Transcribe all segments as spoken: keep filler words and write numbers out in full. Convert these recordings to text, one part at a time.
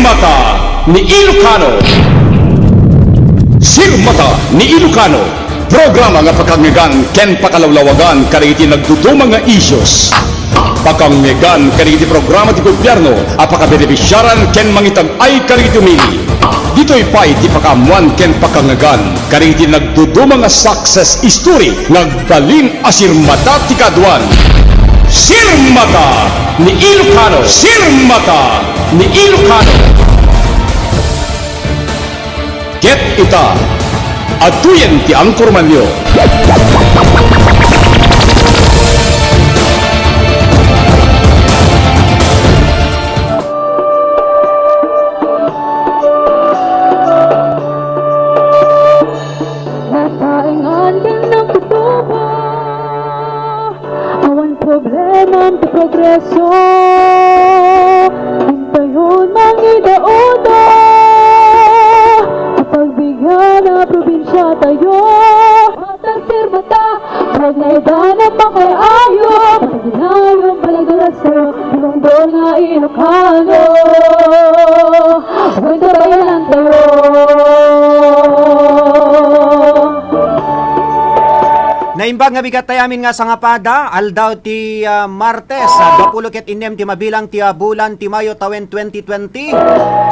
Sirmata ni Ilocano. Sirmata ni Ilocano, programa nga pakangngegan ken pakalawlawagan kadagiti nagduduma nga issues. Pakangngegan kadagiti programa ti gobyerno a pakabenefisiaran ken mangitag-ay kadagiti umili. Ditoy pay ti pakaammoan ken pakangngegan kadagiti nagduduma nga success story nga agbalin a sirmata ti kaaduan. Sirmata ni Ilocano. Sirmata ni Ilocano. Ket ita, adtoyen ti angkormanyo. Nataingan din ng kutuba. Awan problema ti progreso. Intayon mangidauda. Sa pagbigyan na probinsya tayo. Mata sirmata, pagnaida na makaayo. Pagnayon palagalaso, lumundon nga Ilocano. Awan tayo lang tayo. Naimbag nga bigat tayo amin nga sangapada, aldaw ti, ah, Martes, ah, duapulo ket innem ti mabilang ti, ah, bulan ti Mayo tawen twenty twenty.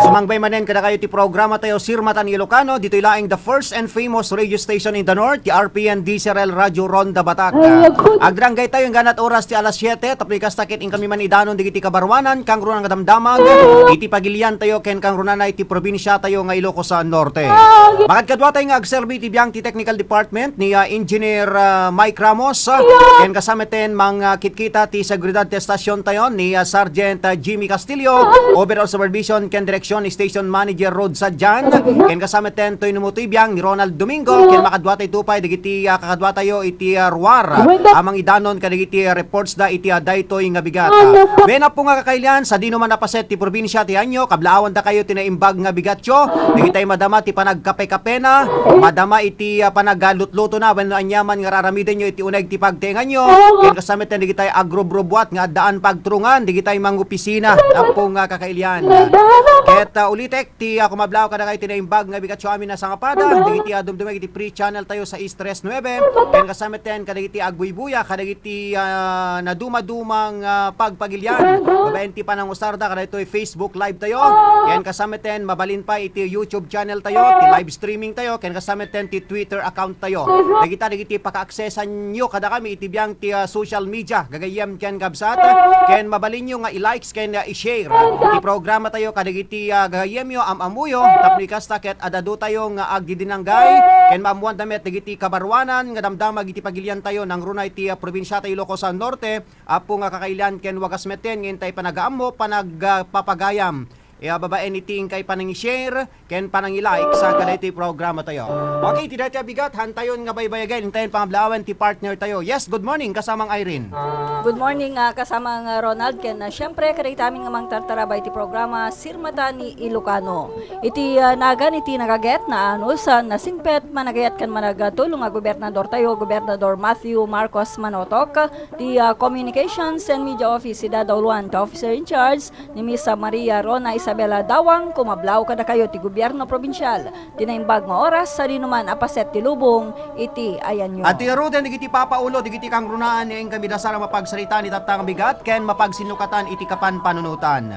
Sumangbay manen kadakayo ti programa tayo, Sirmata ni Ilocano, ditoy laeng the first and famous radio station in the North, ti R P N D C R L Radio Ronda Batak. Ay, agkud- Agranggay tayo, ingganat oras ti alas siete, tapno ikasta ket inkami man idanon digiti kabaruanan, kangrunan nga damdamag, iti pagilian tayo, ken kangrunana iti probinsia tayo nga Ilocos Norte. Makadkadua tayo nga agserbi ti biang ti technical department ni, ah, Engineer, ah, Mike Ramos, ah, ken kasameten mangkitkita ti seguridad ti estasion tayo ni, ah, Sergeant, ah, Jimmy Castillo, overall supervision ken direksion ni Station Manager Rod Sadian, ken kasameten toy numutoy biang ni Ronald Domingo, ken makadua tayo tupay dagiti, ah, kakadua tayo iti, ah, ruar, ah, mangidanon kadagiti, ah, reports da iti, ah, daytoy nga bigat. Ah, wen, apo nga kakailian, sadino man a paset ti probinsia ti Anyo, kablaawan dakayo ti naimbag nga bigatyo, dagitay madama ti panagkape-kapena, madama iti, ah, panagalutlutona, wenno aniaman nga raramidenyo iti uneg ti pagtenganyo, ken kasameten dagitay agrubrubuat nga addaan pagturungan, dagitay mangopisina, apo nga kakailian. Ket, ah, ulitek, ti, ah, kumablaaw kadakayo ti naimbag nga bigatyo amin a sangapada, dagiti, ah, dumdumeg iti free channel tayo sa East tres nuebe, ken kasameten kadagiti agbuybuya, kadagiti, ah, nadumadumang, ah, pagpagilian. Babaen ti panangusarda kadaytoy Facebook Live tayo, ken kasameten mabalin pay iti YouTube channel tayo, ti live streaming tayo, ken kasameten ti Twitter account tayo. Dagita dagiti paka-accessanyo kadakami iti biang ti, ah, social media, gagayyem ken kabsat, ken mabalinyo nga i-likes ken, ah, i-share ti programa tayo kadagiti, ah, gagayyemyo, am-ammoyo, tapno ikasta ket adda dua tayo nga agdidinanggay, ken maammoanda met dagiti kabaruanan nga damdamag iti pagilian tayo nangruna iti, ah, probinsia tayo Ilocos Norte, apo nga kakailian ken wagas metten nga intay panagaammo, panag-, ah, papagayam. Ya, babaen iti inkay panangi-share ken panangi-like sa kadaytoy programa tayo. Okay, iti daytoy a bigat, hantayon nga baybayagen, intayon pangablaawen ti partner tayo. Yes, good morning, kasamang Irene. Good morning, ah, kasamang, ah, Ronald, ken, ah, siyempre, kadagiti amin nga mangtartarabay iti programa, Sirmata ni Ilocano. Iti, ah, nagan iti nagaget, naanus, ah, nasingpet, managayat ken managtulong a gobernador tayo, Gobernador Matthew Marcos Manotok, ti, ah, Communications and Media Office, ida dauluan ti officer in charge, ni Miss Maria Rona Isabela Dawang, kumablaaw kadakayo ti gobierno probinsial. Ti naimbag nga oras, sadino man a paset ti lubong iti ayanyo. Adtoy ngaruden dagiti papaulo dagiti kangrunaan nga inkami idasar a mapagsaritaan iti tatta nga bigat ken mapagsinnukatan iti kapanpanunotan.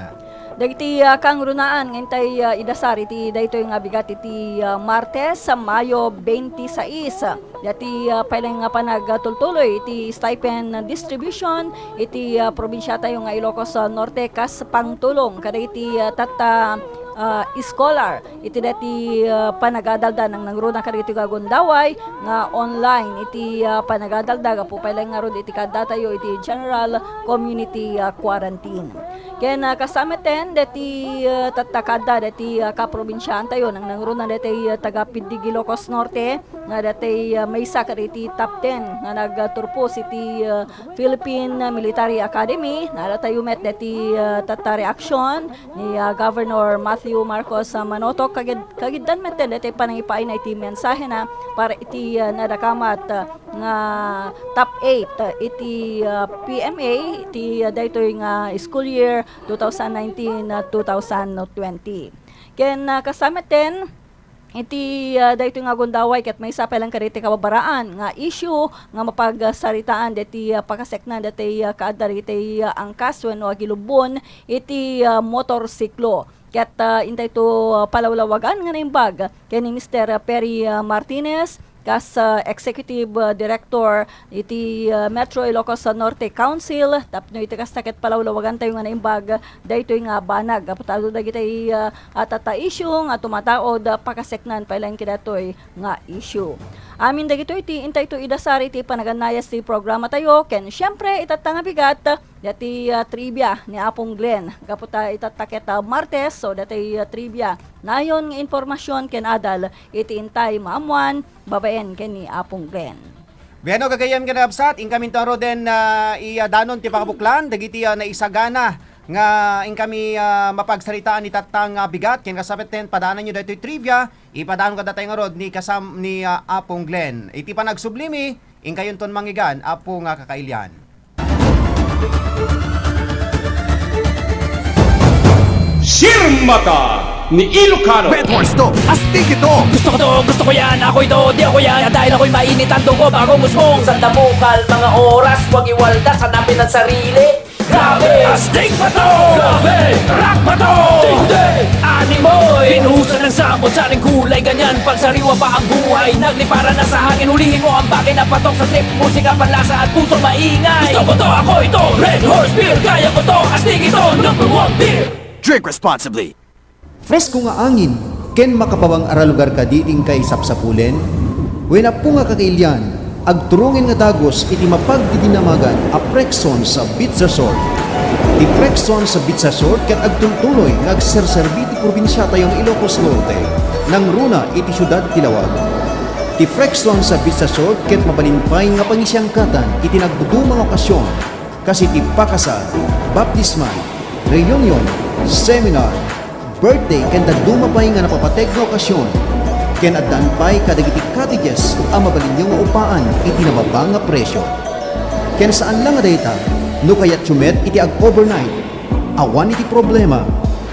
Dagiti, ah, kangrunaan nga intay, ah, idasar iti daytoy nga bigat iti, ah, Martes, Mayo twenty-six. Dati, ah, pay laeng nga panagtultuloy iti stipend distribution iti, ah, probinsia tayo nga Ilocos, ah, Norte kas pangtulong kadagiti, ah, tatta, ah, scholar iti dati, ah, panagadalda nangnangruna kadagiti gagundaway nga online iti, ah, panagadalda gapu pay laeng ngarud iti kaadda tayo iti general community, ah, quarantine. Ken, ah, kasta metten dati, ah, tatta kaadda dati, ah, kaprobinsiaan tayo nangnangruna dati, ah, taga Piddig Ilocos Norte. Nga dati, ah, maysa kadagiti top ten nga nagturpos iti, ah, Philippine Military Academy. Naadda tayo met dati, ah, tatta reaksyon ni, ah, Governor Matthew Marcos, ah, Manotok. Kagid-, kagiddan met dati panangipaayna iti mensahena para iti, ah, nadakamat, ah, nga top eight, ah, iti, ah, P M A iti, ah, daytoy nga school year two thousand nineteen, ah, two thousand twenty. Ken, ah, kasta metten, iti, ah, daytoy nga gundaway ket maysa pay laeng kadagiti kababaraan nga issue nga mapagsaritaan daytoy, ah, pakaseknan daytoy, ah, kaadda dagiti, ah, angkas wenno agilubbon iti, ah, motorsiklo. Ket, ah, intayto, ah, palawlawagan nga naimbag ken ni Mister Perry, ah, Martinez, kas, ah, Executive, ah, Director iti, ah, Metro Ilocos Norte Council, tapno iti kasta ket palawlawagantayo nga naimbag daytoy nga banag. Gapu ta adu dagiti, ah, tatta issue nga tumataod, ah, pakaseknan pay laeng kadaytoy nga issue. Amin dagitoy ti intayto idasar iti panagannayas ti programatayo, ken siempre, itatta nga bigat, daytoy, ah, trivia ni Apong Glenn. Gapu ta itatta ket, ah, Martes, so daytoy, ah, trivia. Nayon nga impormasyon ken adal iti intay maammuan babaen ken ni Apong Glenn. Bueno, gagayyem ken kakabsat, inkaminto ngaruden, ah, iyadanon ti pakabuklan dagiti, ah, naisagana nga inkami, ah, mapagsaritaan itatta nga bigat ken kasta metten padaananyo daytoy trivia, ipadaanko kadatayo ngarud ni kasam-, ni, ah, Apong Glenn. Iti panagsublimi, inkayonton mangngeg, Apo nga kakailian. Sirmata ni Ilocano. Red Horse to, astig ito. Gusto ko to, gusto ko yan, ako ito, di ako yan. Dahil ako'y mainit ang dugo, bagong usbong. Sanda bukal, mga oras, wag iwaldas, hanapin ang sarili. Grabe! Astig ba to? Grabe! Rock ba to? Tindi! Animoy! Binuhusan ng sabon, saring kulay, ganyan. Pagsariwa pa ang buhay, nagliparan na sa hangin. Hulihin mo ang bagay na patok sa trip. Musika, panlasa at puso maingay. Gusto ko to, ako ito. Red Horse Beer, kaya ko to. Astig ito, number one beer. Drink responsibly. Fresko nga angin ken makapabang a ralugar kadi ti inkay sapsapulen? Wen, Apo nga kakailian, agturongin nga dagus iti mapagdidinamagan a Prexon sa Beach Resort. Ti Prexon sa Beach Resort ket agtultuloy nga agserserbi ti probinsiatayo nga Ilocos Norte, nangruna iti siudad ti Laoag. Ti Prexon sa Beach Resort ket mabalin pay nga pangisiangkatan iti nagduduma nga okasyon, kas iti pakasar, baptismal, reunion, seminar, birthday, ken dadduma pay nga napapateg nga okasyon. Ken addaan pay kadagiti cottages a mabalinyo nga upaan iti nababa nga presio. Ken saan la nga dayta, no kayatyo met iti ag-overnight, awan iti problema.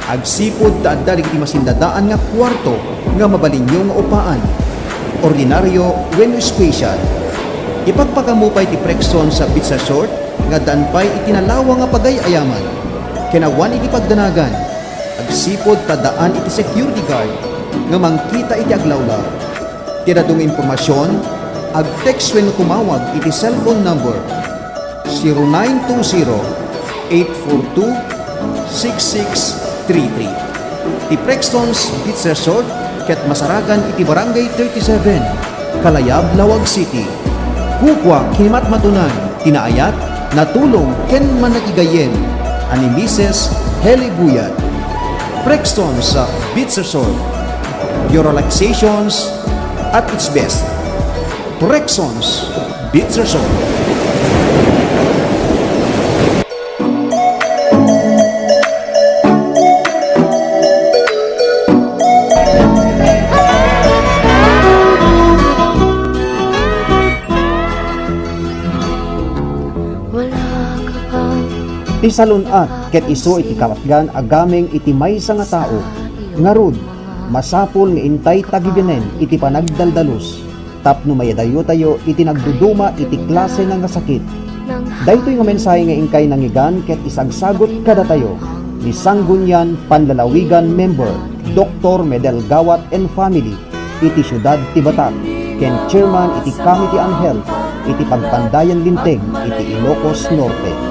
Agsipud ta adda dagiti masindadaan nga kuarto nga mabalinyo nga upaan, ordinario wenno special. Ipakpakamo pay ti Prexon sa Beach Resort nga addaan pay iti nalawa nga pagay-ayaman. Ken awan iti pagdanagan, agsipud ta addaan iti security guard nga mangkita iti aglawlaw. Ti dadduma nga impormasion, ag-text wenno tumawag iti cellphone number zero nine two zero, eight four two, six six three three. Ti Prexton's Beach Resort ket masarakan iti Barangay thirty-seven, Kalayab, Laoag City. Kukua, kinimatmatunan ti naayat, natulong ken mannakigayyem a ni Misis Heli Buyat. Prexton's Beach Resort. Your relaxations at its best. Prexton's Beach Resort. Ti salun-at ket isu iti kapatgan a gameng iti maysa nga tao. Ngarud, masapul nga intay tagibianen iti panagdaldalus tapno maiyadayotayo iti nagduduma iti klase nga, nga sakit. Daytoy nga mensahe nga inkay nangngegan ket isagsagut kadatayo ni Sangguniang Panlalawigan member, Doktor Medel Gawat and family, iti siudad ti Batak, ken chairman iti Committee on Health iti Pagpandayan Linteg iti Ilocos Norte.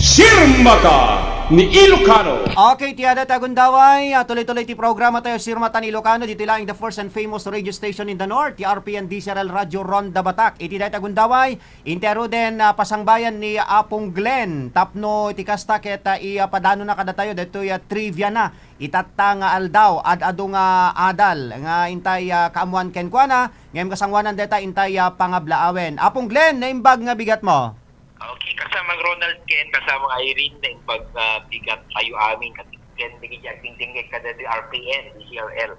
Sirmata ni Ilocano. Okay, ti adda ti agundaway, ah, tuloy-tuloy ti programa tayo, Sirmata ni Ilocano, ditoy lang the first and famous radio station in the north, ti R P N D C R L Radio Ronda Batak. Iti dayta gundaway, intay ngaruden, ah, pasangbayan ni Apong Glenn tapno iti kasta ket, ah, ipadanona kadatayo daytoy, ah, trivia na. Itatta nga aldaw, ad-adu nga adal nga intay, ah, kaammuan kenkuana, ngem kasangoanan dayta intay, ah, pangablaawen. Apong Glenn, naimbag nga bigatmo? Okay, kasama Ronald ken kasama Irene, naimbag nga bigat tayo amin. ken dagiti agdingdingngeg kadagiti R P N, D C R L.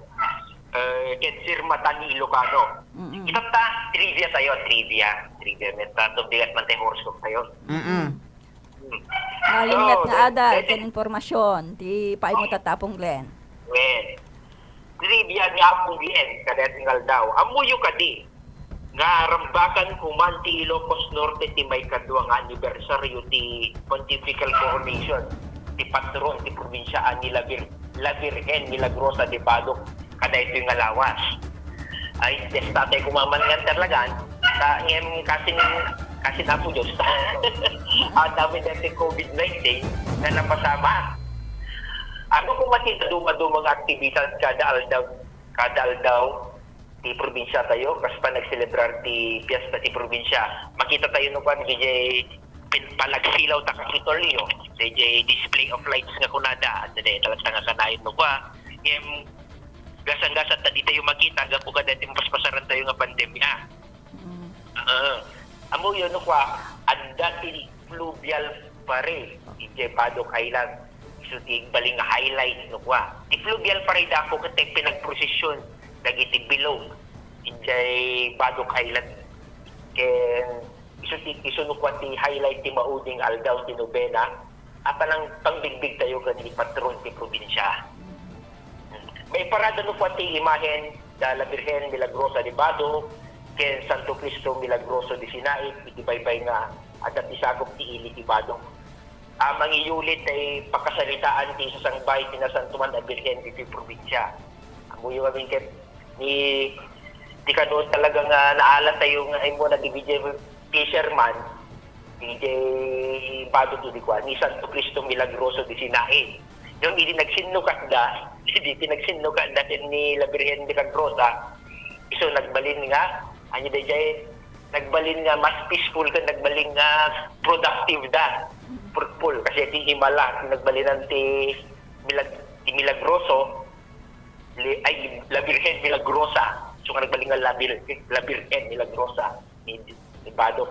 Eh, ken Sir Matan ni Ilocano. Mm-mm. Itatta, trivia tayo, trivia. Trivia, met, ta, bigat man tayo horoscope tayo. Mm-mm. Hmm. Ayun, so, met nga then, ada, then, ken impormasyon, ti paimmo tatta, Apong Glenn. Well, trivia ni Apong Glenn, kadagiti aldaw. Ammoyo kadi, nga rambakan kuman ti Ilocos Norte ti maikadua nga anibersaryo ti pontifical coronation ti patron ti probinsya a ni La Vir-, La Virgen Milagrosa de Badoc kadaytoy nga lawas. Ay, fiesta tayo kumaman nga talagan, ta ngem kasin, kasin Apo Dios. Adda mi daytoy COVID nineteen nga napasama. Ano kung makita dumaduma nga aktibidad kada aldaw, kada aldaw, ti probinsya tayo, kas pa nagselebrar ti fiesta ti probinsya. Makita tayo no kwan, D J, pin-, panagsilaw ta Kapitolyo, D J display of lights nga kunada, adda di, talaga nga kanayon no kwa. Ngem, gasang-gasa ta di tayo makita, gapu ka dati mapaspasaran tayo nga pandemya. Mm. Ah, ammoyo no kwa, adda ti fluvial parade, idiay Badoc Island. Isu ti agbalin nga highlight no kwa. Ti fluvial parade ako ket ti pinagprosesyon dagiti bilog idiay Badoc Island. Ken isu ti, isu no kwa ti highlight ti mauding aldaw ti nobena, a panang pangbigbig tayo ken ni patron ti probinsya. Maiparada no kwa ti imahen da La Virgen Milagrosa de Badoc ken Santo Cristo Milagroso de Sinaid iti baybay nga adda ti sakup ti ili ti Badoc. A mangiyulit tay pakasaritaan ti sasangbay ti nasantoan a Birhen ditoy probinsya. Ammoyo ngamin ket ni, ti kano talaga nga naala tayo nga immuna ti D J Fisherman, D J Badoc idi kwa, ni Santo Cristo Milagroso de Sinaid. Ngem idi nagsinnukatda, idi ti nagsinnukatda ken ni La Virgen Milagrosa, isu nagbalin nga, ania daydiay, nagbalin nga mas peaceful ken nagbalin nga productive da. Fruitful, kasi ti himala, ti nagbalinan ti milag-, ti Milagroso, li-, ay, La Virgen Milagrosa. So, nga nagbalin nga La Vir-, La Virgen Milagrosa ni, ni Badoc.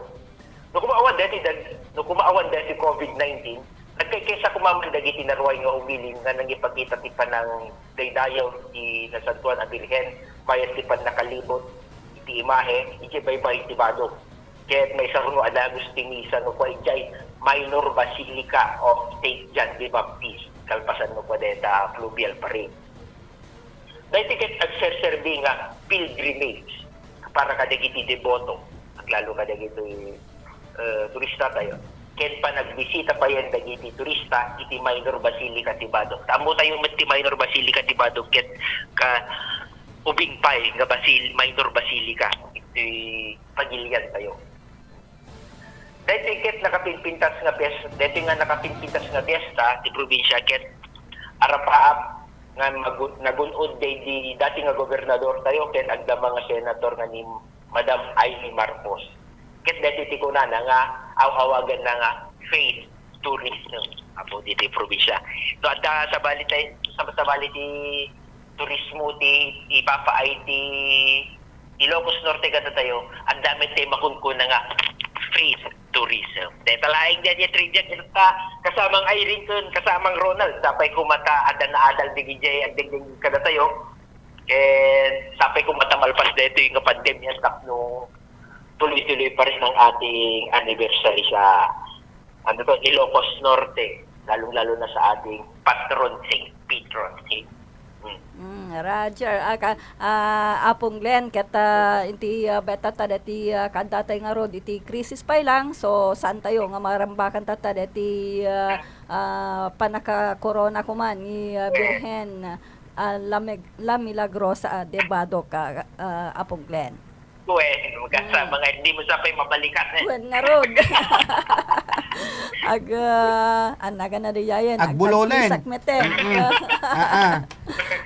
No kumaawan dati dag-, no kumaawan dati COVID nineteen, nagkaykaysa kumaman dagiti naruay nga umiling nga nangipakita ti panangdaydayaw ti Nasantoan a Birhen, mayat ti pannakalibot iti imahe, iti baybay ti Badoc. Ket maisaruno a dagus ti misa no kua idiay Minor Basilica of Saint John the Baptist, kalpasan no kua dayta fluvial parade. Daytoy ket agserserbi nga pilgrimage para kadagiti deboto, aglalo kadagiti, eh, turista tayo. Ken panagbisita payen dagiti turista iti Minor Basilica ti Badoc. Ammo tayo met ti Minor Basilica ti Badoc ket ka ubing pay nga basil-, Minor Basilica iti pagilian tayo. Daytoy ket nakapimpintas nga pies-, daytoy nga nakapimpintas nga piesta ti probinsya ket arapaap nga magu-, nagun-od daydi dati nga gobernador tayo ket agdama nga senator nga ni Madam Imee Marcos. Ket daytoy ti kunana nga aw-awaganna nga faith tourism apo ditoy probinsya. No, adda sabali tay-, sab-, sabali ti turismo ti ipapaay ti Ilocos Norte kadatayo, adda met ti makunkuna nga faith tourism. Dayta laeng daydiay trivia ket ta, kasamang Irene ken kasamang Ronald, sapay koma ta adda naadal dagijay agdingding kadatayo. Ken sapay koma ta malpas daytoy nga pandemya tapno tuloy-tuloy pa rin ang ating anniversary sa, ano to, Ilocos Norte, lalong-lalo na sa ating patron saint, patron saint. Mm. Mm, Roger, ah, ka-, ah, Apong Glenn, ket, ah, inti, ah, beta ta dati, ah, kanta tay ngarud, iti krisis pay lang, so, saan tayo nga marambakan tatta dati, ah, ah, panaka-corona kuman ni, ah, Birhen, ah, La Meg-, La Milagrosa, ah, de Badoc, ah, ah, Apong Glenn. Wen, kasama nga, hindi mo sapay mabalikan, eh. Wen ngarud. Ag, ah, anagan na diyayen, agbulolen. Agtagpisak met, eh. Mm-mm. Ah, ah.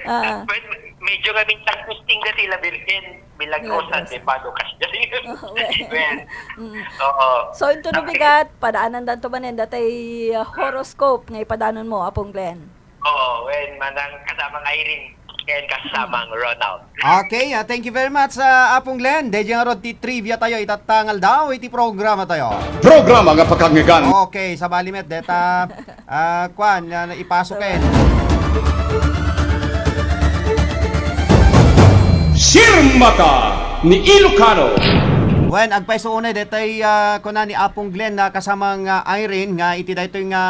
Ah. Wen, medyo nga mintang pisting ka sila, Virgen Milagrosa, Milagrosa. De Badoc, kasi. Oh, wen. Wen. Mm. Oo. So, into no bigat, padaanan danto manen, datay, ah, horoscope nga ipadanon mo, Apong Glenn. Oo, wen, manang kasamang Irene, ken kasamang Ronald. Okay, ah, thank you very much, ah, Apong Glenn. Daydiay ngarud ti trivia tayo, itatta nga aldaw, iti programa tayo. Programa nga pakanggan. Okay, sabali met, deta, ah, kwan, ah, ipasok ken. Mata ni Ilocano. Wen, agpayso unay daytoy, ah, kuna ni Apong Glenn na kasamang, ah, Irene nga iti daytoy nga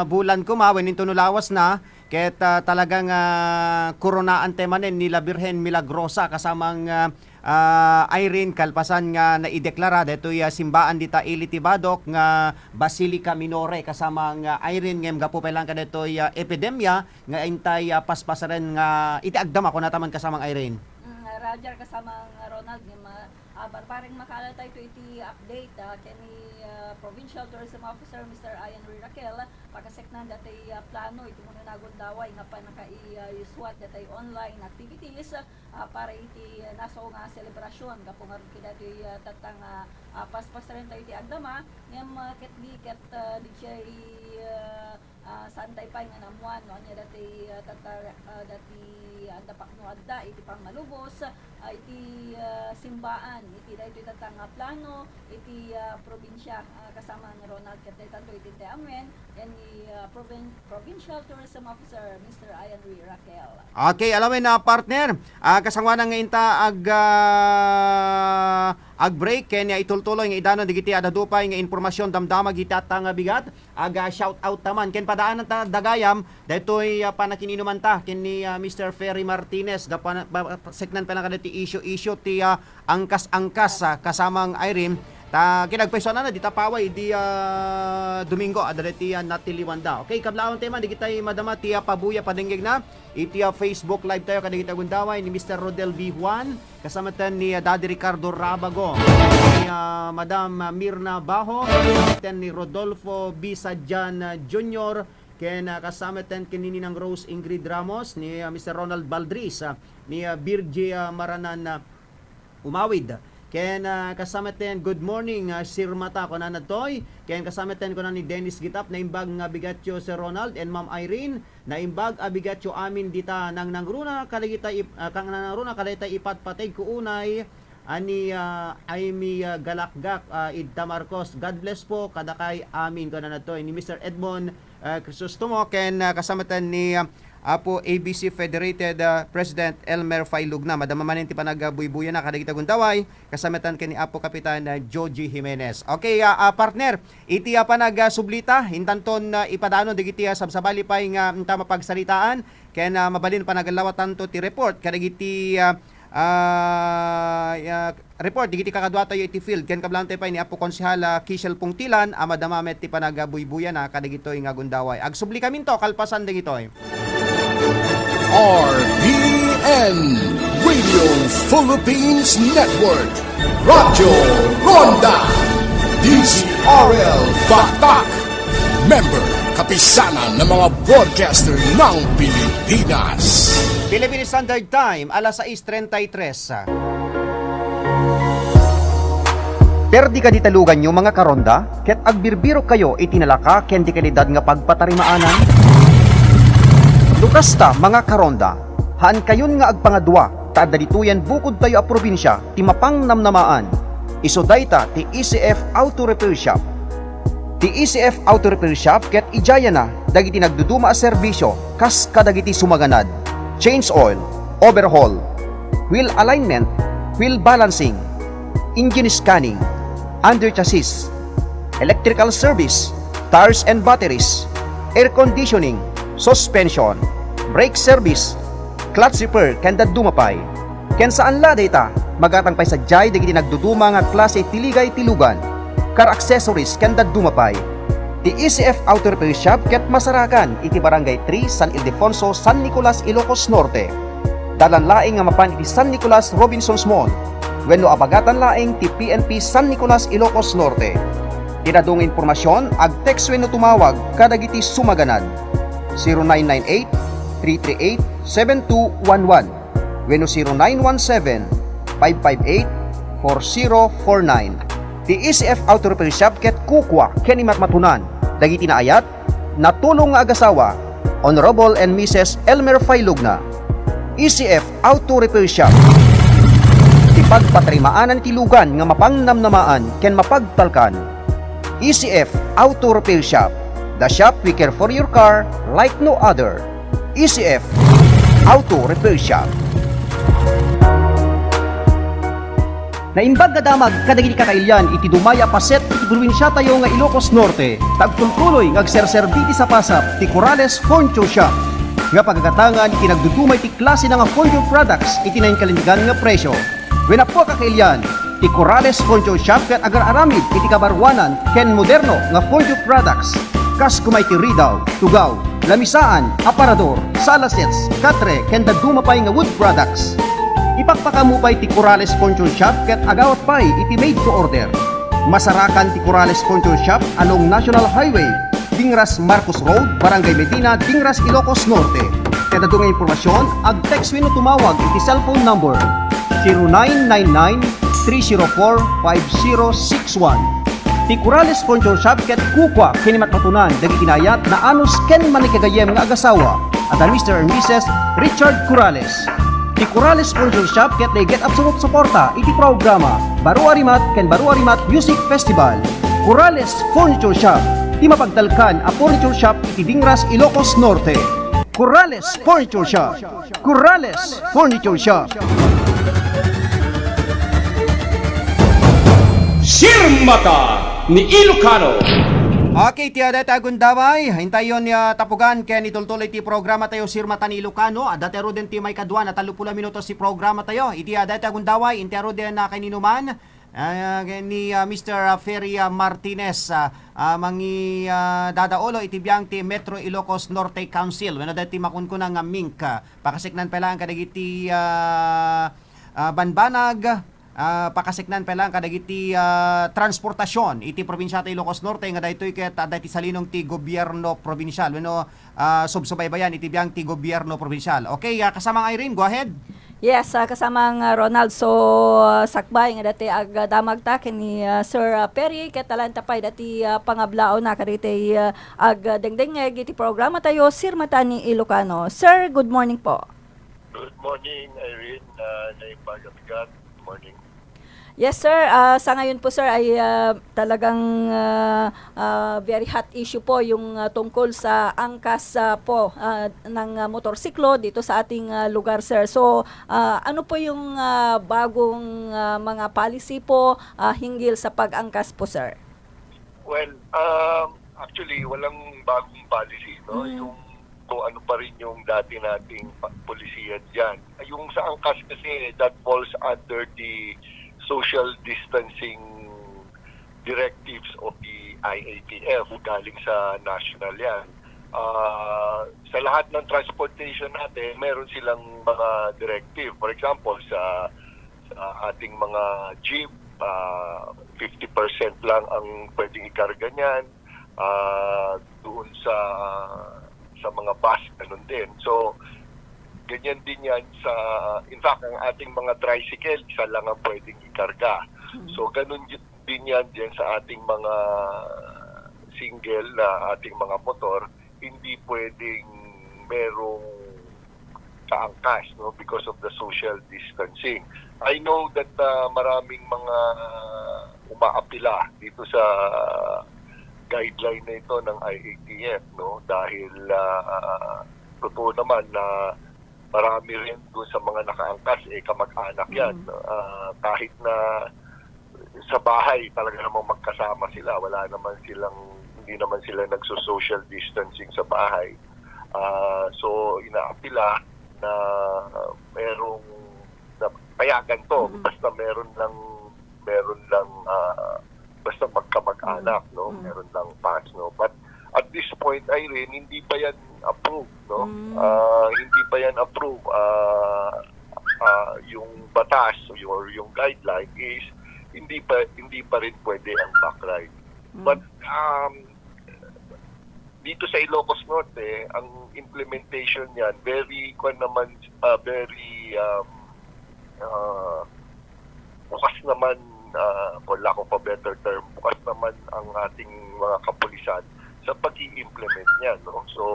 bulan koma, wen intono lawas na, ket, ah, talagang, ah, koronaan tayo manen ni La Birhen Milagrosa kasamang, ah, ah, Irene, kalpasan nga naideklara daytoy, ah, simbaan dita ili ti Badoc nga Basilica Minore kasamang, ah, Irene, ngem gapu pay laeng kadaytoy, ah, epidemia nga intay, ah, paspasaren nga iti agdama, kunata man kasamang Irene. Mm, Roger, kasamang Ronald, ngem, ah, ah, barbareng makaala tayo iti update, ah, ken ni, ah, Provincial Tourism Officer Mister Ian Riraquel, pakaseknan dati, ah, plano iti muna nga gundaway nga pannakaiyuswat dati online activities, ah, para iti, ah, naso nga selebrasyon. Gapu ngarud kadaytoy, ah, tatta nga, ah, paspasaren tayo iti agdama, ngem, ah, ket di, ket, ah, di siya i-, ah, ah, saan tayo pay nga naammuan no ania dati, ah, tatta, ah, dati adda pakno adda iti pangmalubos, ah, iti, ah, simbaan iti daytoy tatta nga plano iti, ah, probinsya, ah, kasamang Ronald, ket daytanto iti intay amuen, ken ni, ah, provin-, Provincial Tourism Officer Mister Ian Riraquel. Okay, alawen na partner, ah, kasangoanan nga inta ag, ah, ag-break ken, ah, itultuloy nga idanon dagiti adda pay nga impormasyon, damdamag iti tatta nga bigat. Aga shout out ta man ken padaanan ta dagayam daytoy, ah, panakininumanta ken ni, ah, Mister Ferry Martinez gapu na, ba, ba, seknan pay laeng kadaytoy issue-issue ti, ah, angkas-angkas, ah, kasamang Irene. Ta kinagpaysuanna dita paway idi, ah, Domingo, adda daytoy, ah, natiliwanda. Okay, kablaawanta man dagitay madama ti, ah, pabuya padenggegna iti, ah, Facebook Live tayo kadagiti gundaway ni Mister Rodel V. Juan, kasamaten ni, ah, Daddy Ricardo Rabago, ni, ah, Madam, ah, Mirna Baho, kasamaten ni Rodolfo B. Sadian, ah, Junior, ken, ah, kasamaten ken ni Ninang Rose Ingrid Ramos, ni, ah, Mister Ronald Baldris, ah, ni, ah, Virgie, ah, Maranan, ah, Umawid. Ken, ah, kasamaten, "Good morning, ah, Sir Mata," kunana daytoy. Ken kasamaten, kuna ni Dennis Gitap, "Naimbag nga bigatyo, Sir Ronald and Ma'am Irene. Naimbag a bigatyo amin dita nangnangruna kadagita ip-, ah, kang nangnangruna kadagita ipatpateg ko unay ani, ah, Aimee, ah, Galakgak, ah, id Tamarcos. God bless po kadakay amin," kunana daytoy ni Mister Edmond, ah, Crisostomo, ken, ah, kasamaten ni, ah, Apo A B C Federated, ah, President Elmer Failugna. Madama manen ti panagbuybuyana kadagita gundaway, kasamaten ken ni Apo Kapitan, ah, Joji Jimenez. Okay, ah, ah, partner, iti, ah, panagsublita, intanton, ah, ipadanon dagiti, ah, sabsabali pay nga inta mapagsaritaan, ken, ah, mabalin panagallawatanto ti report kadagiti, ah, ah, ah, report dagiti kakaduatayo iti field, ken kablaantayo pay ni Apo Konsehal, ah, Kishel Pungtilan, a madama met ti panagbuybuyana kadagitoy nga gundaway. Agsublikaminto kalpasan dagitoy. R P N, Radio Philippines Network, Radyo Ronda, D Z R L Batak, member, Kapisanan ng mga Broadcaster ng Pilipinas. Philippine Standard Time, alas sais treinta y tres. Perdi kadi ti luganyo, mga karonda, ket agbirbirokkayo iti nalaka ken di kalidad nga pagpatarimaanan? No kasta, mga karonda, haankayon nga agpangadua, ta adda ditoyen bukodtayo a probinsia ti mapangnamnamaan. Isu dayta ti E C F Auto Repair Shop. Ti E C F Auto Repair Shop ket idiayana dagiti nagduduma a serbisio kas kadagiti sumaganad, change oil, overhaul, wheel alignment, wheel balancing, engine scanning, under chassis, electrical service, tires and batteries, air conditioning, suspension, brake service, clutch repair, ken dadduma pay. Ken saan la dayta, magatang pay sadiay dagiti nagduduma nga klase ti ligay ti lugan, car accessories, ken dadduma pay. Ti E C F Auto Repair Shop ket masarakan iti Barangay three, San Ildefonso, San Nicolas, Ilocos Norte. Dalan laeng nga mapan iti San Nicolas Robinsons Mall wenno abagatan laeng ti P N P San Nicolas, Ilocos Norte. Ken adu nga impormasion, ag-text wenno tumawag kadagiti sumaganad, zero nine nine eight, three three eight, seven two one one wenno zero nine one seven, five five eight, four zero four nine. Ti E C F Auto Repair Shop ket kukua ken imatmatunan dagiti naayat, natulong nga agasawa, Honorable and Missus Elmer Failugna. E C F Auto Repair Shop. Ti pagpatarimaanan ti lugan nga mapangnamnamaan ken mapagtalkan. E C F Auto Repair Shop, the shop we care for your car like no other. E C F Auto Repair Shop. Naimbag nga damag kadagiti kakailian iti dumay a paset iti probinsiatayo nga Ilocos Norte. Tagtultuloy nga agserserbi ti sapasap ti Corales Furniture Shop nga pagagatangan iti nagduduma iti klase na nga furniture products iti nainkalintegan nga presyo. Wen, appo a kakailian, ti Corales Furniture Shop ket agar-aramid iti kabaruanan ken moderno nga furniture products, kas kuma iti ridaw, tugaw, lamisaan, aparador, sala sets, katre, ken dadduma pay nga wood products. Ipakpakaammo pay ti Corales Furniture Shop ket agawat pay iti made to order. Masarakan ti Corales Furniture Shop along National Highway, Dingras Marcos Road, Barangay Medina, Dingras, Ilocos Norte. Ket adu nga impormasyon, ag-text wenno tumawag iti cellphone number zero nine nine nine, three zero four, five zero six one. Ti Corales Furniture Shop ket kukua ken ni matmatunan dagiti naayat, naanus ken mannakigagayyem nga agasawa a da Mister and Missus Richard Corales. Ti Corales Furniture Shop ket naiget a sumupsuporta iti programa Baro a Rimat ken Baro a Rimat Music Festival. Corales Furniture Shop, ti mapagtalkan a furniture shop iti Dingras, Ilocos Norte. Corales Furniture Shop. Corales Furniture Shop. Sirmata ni Ilocano. Okay, ti adda ti agundaway, intayon ni, ah, tapugan ken itultuloy ti programa tayo, Sirmata ni Ilocano. Adda tayo den ti maikadua na tallo puluh minutos ti programa tayo. Iti adda ti agundaway, intayo den na kaninnuman, ah, ni, ah, Mister, ah, Ferry, ah, Martinez, ah, ah, mangi, ah, dadaulo iti biang ti Metro Ilocos Norte Council. Wenno daytoy makunkuna nga MINC, ah, pakaseknan pay laeng kadagiti, ah, ah, banbanag, ah, pakaseknan pay laeng kadagiti, ah, transportasyon iti probinsia ti Ilocos Norte nga daytoy ket, ah, daytoy salinong ti gobierno probinsial wenno, ah, subsubaybayan iti biang ti gobierno probinsial. Okay, ah, kasamang Irene, go ahead. Yes, ah, kasamang, ah, Ronald. So, ah, sakbay nga dati agdamagta ken ni, ah, Sir, ah, Perry, ket alaenta pay dati, ah, pangablaawna kadagiti, ah, agdengdengngeg iti programa tayo, Sirmata ni Ilocano. Sir, good morning po. Good morning, Irene. Ah, naimbag a bigat. Good morning. Yes, sir. Ah, sa ngayon po, sir, ay, ah, talagang, ah, ah, very hot issue po yung, ah, tungkol sa angkas, ah, po, ah, ng, ah, motorsiklo dito sa ating, ah, lugar, sir. So, ah, ano po yung, ah, bagong, ah, mga policy po, ah, hinggil sa pag-angkas po, sir? Well, um, actually, walang bagong policy, no? Mm. Yung kung ano pa rin yung dati nating pa-, polisiya dyan. Yung sa angkas kasi, that falls under the social distancing directives of the I A T F, galing sa national yan. Ah, sa lahat ng transportation natin, meron silang mga directive. For example, sa, sa ating mga jeep, ah, fifty percent lang ang pwedeng ikarga niyan. Ah, doon sa, sa mga bus, ganun din. So, ganyan din yan sa, in fact, ang ating mga tricycle, isa lang ang pwedeng ikarga. Mhm. So, ganun y-, din yan dyan sa ating mga single na ating mga motor, hindi pwedeng merong kaangkas, no, because of the social distancing. I know that, ah, maraming mga umaapila dito sa guideline na ito ng I A T F, no, dahil, ah, totoo naman na marami rin doon sa mga nakaangkas, eh, kamag-anak yan. Mm. Ah, kahit na sa bahay, talaga namang magkasama sila. Wala naman silang, hindi naman sila nagso-social distancing sa bahay. Ah, so, inaapila na merong, na payagan to. Mm. Basta meron lang, meron lang, ah, basta magkamag-anak, Mm. no? Mm. Meron lang pass, no? But at this point, Irene, hindi pa yan approved, no? Mm. Ah, hindi pa yan approved. Ah, ah, yung batas, yung, or yung guideline is hindi pa, hindi pa rin pwede ang backride. Mm. But, um, dito sa Ilocos Norte, ang implementation niyan, very, kwan naman, ah, very, um, ah, bukas naman, ah, for lack of a better term, bukas naman ang ating mga kapulisan sa pag-i-implement niyan, no? So,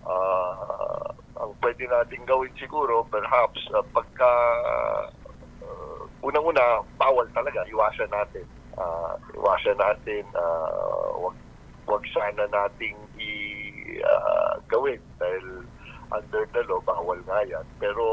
ah, ang pwede nating gawin siguro, perhaps, ah, pagka, ah, unang-una, bawal talaga, iwasan natin. Ah, iwasan natin, ah, wag, wag sana nating i-, ah, gawin dahil under the law, bawal nga yan. Pero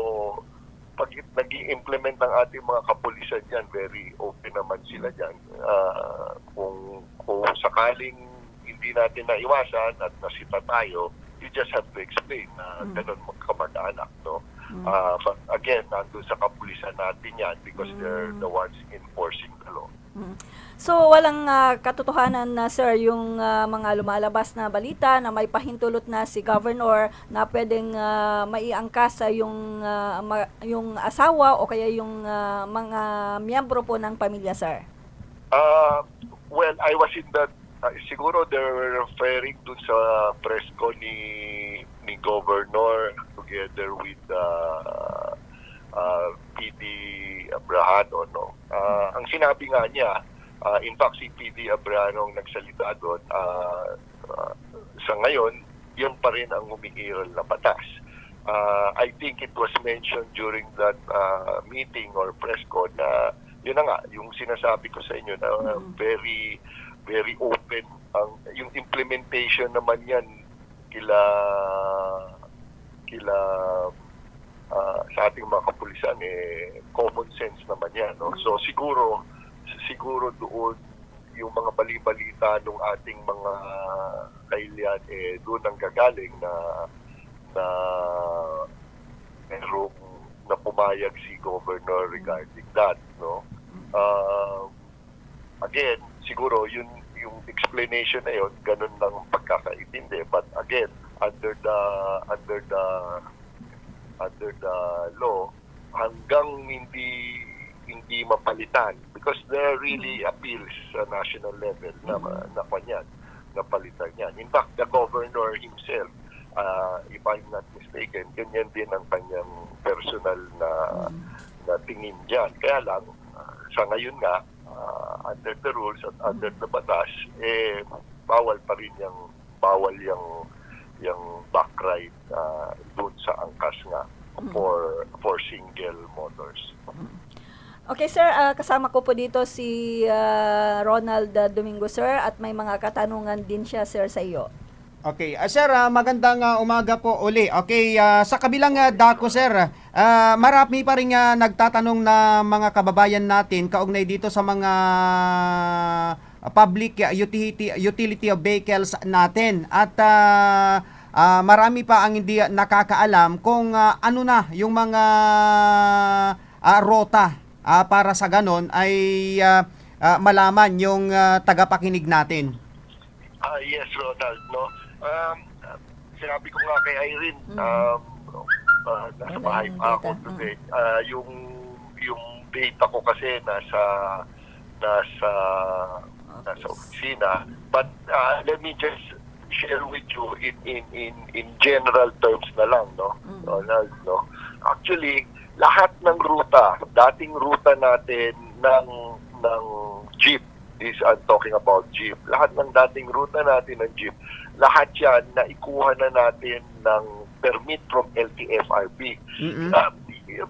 pag nag-i-implement ng ating mga kapulisan diyan, very open naman sila diyan. Ah, kung, kung sakaling hindi natin naiwasan at nasita tayo, you just have to explain na Mm. ganun magkamag-anak, no? Mm. Ah, but again, nandun sa kapulisan natin yan because they're Mm. the ones enforcing the law. Mm. So, walang, ah, katotohanan na, sir, yung, ah, mga lumalabas na balita na may pahintulot na si Governor na pwedeng, ah, maiangkas, ah, yung, ah, ma-, yung asawa o kaya yung, ah, mga miyembro po ng pamilya, sir? Ah, well, I was in that, ah, siguro they're referring dun sa press con ni, ni Governor together with, ah, ah, P D Abrahano, no? Ah, ang sinabi nga niya, ah, in fact, si P D Abrahano ang nagsalita doon, ah, ah, sa ngayon, yun pa rin ang umiiral na batas. Ah, I think it was mentioned during that, ah, meeting or press con na, yun na nga, yung sinasabi ko sa inyo na Mm. very, very open ang, yung implementation naman yan kila, kila, ah, sa ating mga kapulisan, eh, common sense naman yan, no? So, siguro, siguro doon yung mga balibalita ng ating mga kailian, eh, doon ang gagaling na, na merong napumayag si Governor regarding that, no? Um, again, siguro yun, yung explanation na yun, ganun lang pagkakaintindi. But again, under the, under the, under the law, hanggang hindi, hindi mapalitan, because there are really appeals sa national level na, Mm. na kwan yan, na palitan yan. In fact, the governor himself, ah, if I'm not mistaken, ganyan din ang kanyang personal na, Mm. na tingin dyan. Kaya lang, ah, sa ngayon nga, ah, under the rules at under Mm. the batas, eh, bawal pa rin yung, bawal yung, yung back ride, ah, dun sa angkas nga Mm. for, for single motors. Mm. Okay, sir, ah, kasama ko po dito si, ah, Ronald, ah, Domingo, sir, at may mga katanungan din siya, sir, sa iyo. Okay. Ah, sir, ah, magandang, ah, umaga po uli. Okay, ah, sa kabilang, ah, dako, sir, ah, marami pa rin nga nagtatanong na mga kababayan natin kaugnay dito sa mga, ah, public, ah, utility, utility vehicles natin. At, ah, ah, marami pa ang hindi nakakaalam kung, ah, ano na yung mga, ah, rota, ah, para sa ganon ay, ah, ah, malaman yung, ah, tagapakinig natin. Ah, yes, Ronald, no? Um, sinabi ko nga kay Irene, Mm. um, ah, nasa Wala bahay yung pa ako data. Today. Ah, yung, yung data ko kasi nasa, nasa, nasa Office. Opisina. But, ah, let me just share with you in, in, in, in general terms na lang, no? Mm. Ronald, no? Actually, lahat ng ruta, dating ruta natin ng, ng jeep, this, I'm talking about jeep, lahat ng dating ruta natin ng jeep, lahat yan naikuha na natin ng permit from L T F R B. Mm-mm. Ah,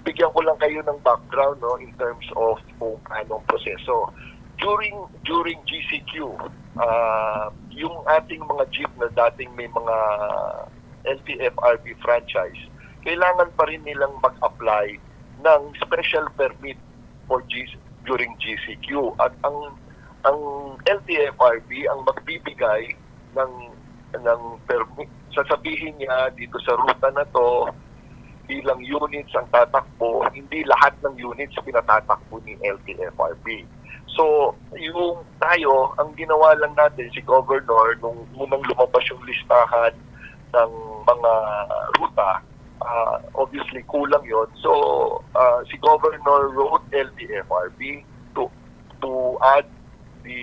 bigyan ko lang kayo ng background, no, in terms of kung paano ang proseso. During, during G C Q, ah, yung ating mga jeep na dating may mga L T F R B franchise, kailangan pa rin nilang mag-apply ng special permit for G-, during G C Q. At ang, ang L T F R B ang magbibigay ng, ng permit. Sasabihin niya, "Dito sa ruta na 'to, ilang units ang tatakbo." Hindi lahat ng units pinatatakbo ni L T F R B. So, yung tayo, ang ginawa lang natin, si Governor, nung unang lumabas yung listahan ng mga ruta, ah, obviously, kulang yon. So, ah, si Governor wrote L T F R B to, to add the,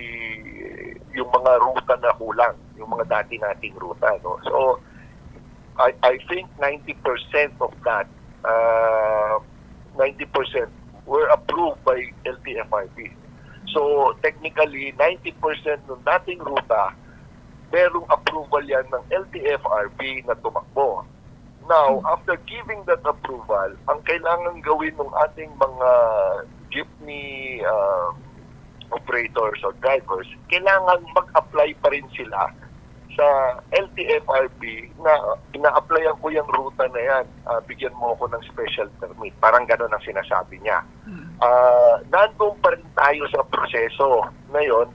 yung mga ruta na kulang, yung mga dati nating ruta, no? So, I, I think ninety percent of that, ah, ninety percent were approved by L T F R B. So, technically, ninety percent ng dating ruta, merong approval yan ng L T F R B na tumakbo. Now, Hmm. after giving that approval, ang kailangan gawin ng ating mga jeepney, ah, operators or drivers, kailangan mag-apply pa rin sila sa L T F R B na ina-applyan ko yung ruta na yan, ah, bigyan mo ako ng special permit. Parang ganun ang sinasabi niya. Mm. Ah, nandun pa rin tayo sa proseso. Ngayon,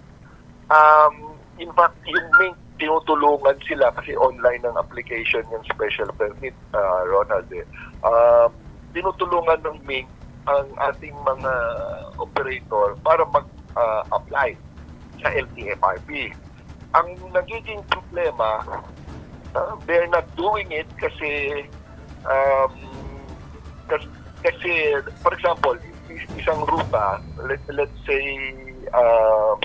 um, in fact, yung Mink, tinutulungan sila kasi online ang application ng special permit, ah, Ronald, eh. Um, tinutulungan ng Mink ang ating mga operator para mag, ah, apply sa L T F R B. Ang nagiging problema, ah, they're not doing it kasi, um, kas-, kasi, for example, is-, isang ruta, let, let's say, ah,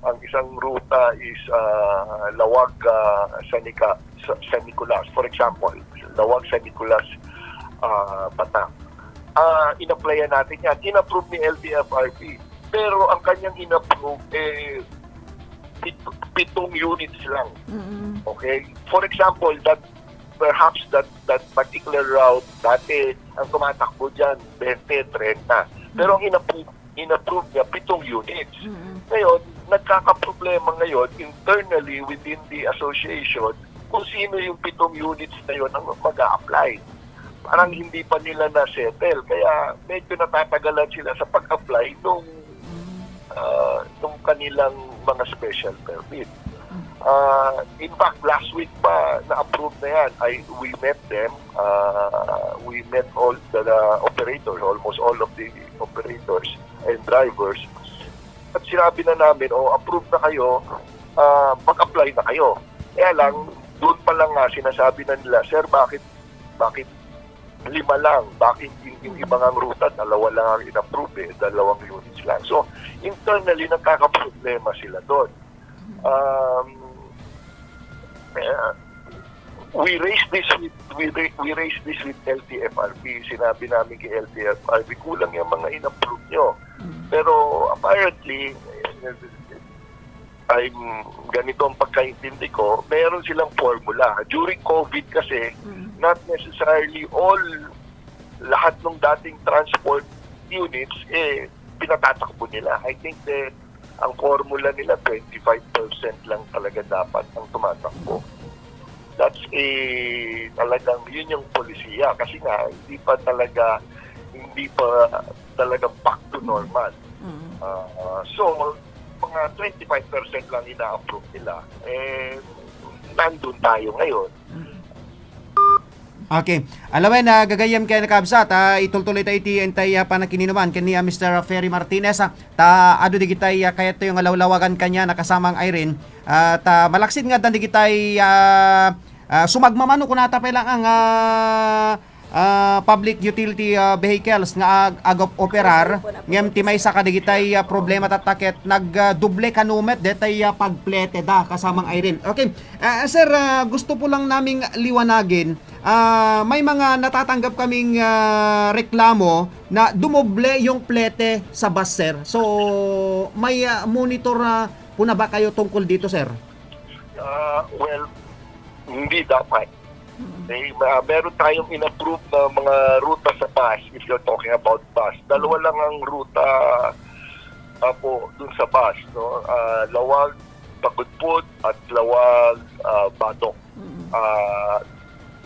ang isang ruta is, ah, Laoag, ah, San Nica-, Sa-, San Nicolas, for example, Laoag, San Nicolas, ah, Batac. Ah, in-applyan natin yan. In-approve ni L T F R B. Pero ang kanyang in-approve, eh, pit-, pitong units lang. Mm-mm. Okay? For example, that, perhaps that, that particular route, dati, ang tumatakbo dyan, twenty, trenta. Pero ang in-approve, in-approve niya, pitong units. Mm-mm. Ngayon, nagkakaproblema ngayon, internally, within the association, kung sino yung pitong units na yun ang mag-a-apply. Parang hindi pa nila na-settle, kaya medyo natatagalan sila sa pag-apply nung, ah, nung kanilang mga special permit. Ah, in fact, last week pa, na-approve na yan. I, we met them. Ah, we met all the, the operators, almost all of the operators and drivers. At sinabi na namin, "Oh, approve na kayo, ah, mag-apply na kayo." Kaya lang, doon pa lang nga, sinasabi na nila, "Sir, bakit, bakit lima lang? Bakit yung, yung ibang ang ruta, dalawa lang ang in-approve eh, dalawang units lang?" So, internally, nagkakaproblema sila doon. Um, eh, we raised this with, we, ra-, we raised this with L T F R B. Sinabi namin kay L T F R B, "Kulang yung mga in-approve nyo." Mm. Pero apparently, eh, I'm, ganito ang pagkaintindi ko, meron silang formula. During COVID kasi, Mm. not necessarily all, lahat ng dating transport units, eh, pinatatakbo nila. I think the, ang formula nila, twenty-five percent lang talaga dapat ang tumatakbo. That's a, talagang, yun yung polisiya. Kasi nga, hindi pa talaga, hindi pa talagang back to normal. Mm. Ah, so, mga twenty-five percent lang ina-approve nila. Eh, nandun tayo ngayon. Mm. Okay. Alawen, ah, gagayyem ken kabsat, ah, itultuloy ta iti entay, ah, panakininuman ken ni, ah, Mister Ferry Martinez, ah, ta adu digitay, ah, kayatyo nga lawlawagan kaniana, kasamang Irene. Ah, ta malaksid nga addan digitay, ah, ah, sumagmamano kunata pay lang ang, ah, ah, public utility, ah, vehicles nga ag-, ag-operar, ngem ti maysa kadigitay, ah, problema tatta ket nag, ah, doble kano met detay, ah, pagpleteda, kasamang Irene. Okay. Ah, sir, ah, gusto po lang naming liwanagin, ah, may mga natatanggap kaming, ah, reklamo na dumoble yung plete sa bus, sir. So, may, ah, monitor, ah, po na ba kayo tungkol dito, sir? Ah, well, hindi dapat. Mm. Eh, ma-, meron tayong in-approve na mga ruta sa bus, if you're talking about bus. Dalawa lang ang ruta, ah, po dun sa bus, no? Ah, Laoag, Pagudpud, at Laoag, ah, Badoc. Mm. Ah,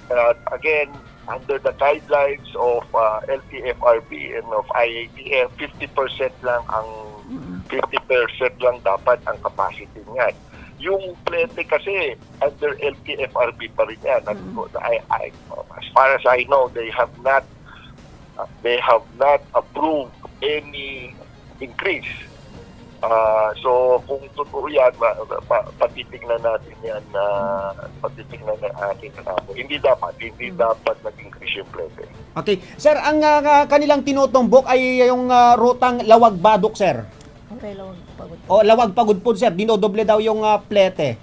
at again, under the guidelines of, ah, L T F R B and of I A T F, fifty percent lang ang, Mm. fifty percent lang dapat ang capacity niyan. Yung plete kasi, under L T F R B pa rin yan. At Mm. I, I, as far as I know, they have not, uh, they have not approved any increase. Ah, so, kung totoo yan, ma-, pa-, patitignan natin yan, ah, patitignan natin yan. Hindi dapat, hindi Mm. dapat nag-increase yung plete. Okay. Sir, ang, ah, kanilang tinutumbok ay yung, ah, rutang Laoag Badoc, sir. Okay, Laoag Pagudpud. O, Laoag Pagudpud, sir. Dinodoble daw yung, ah, plete.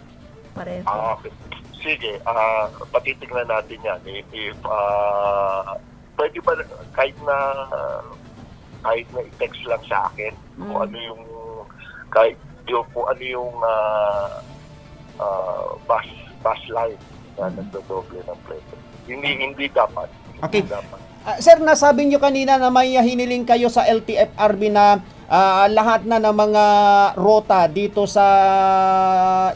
Pareho. Ah, okay. Sige, ah, patitignan natin yan. If, if, ah, pwede ba kahit na, kahit na i-text lang sa akin kung Mm. ano yung, kahit yung, kung ano yung, ah, ah, bus, bus line na Mm. nagdodoble ng plete. Hindi, hindi dapat. Hindi Okay. dapat. Ah, sir, nasabi niyo kanina na may hiniling kayo sa L T F R B na, ah, lahat na ng mga ruta dito sa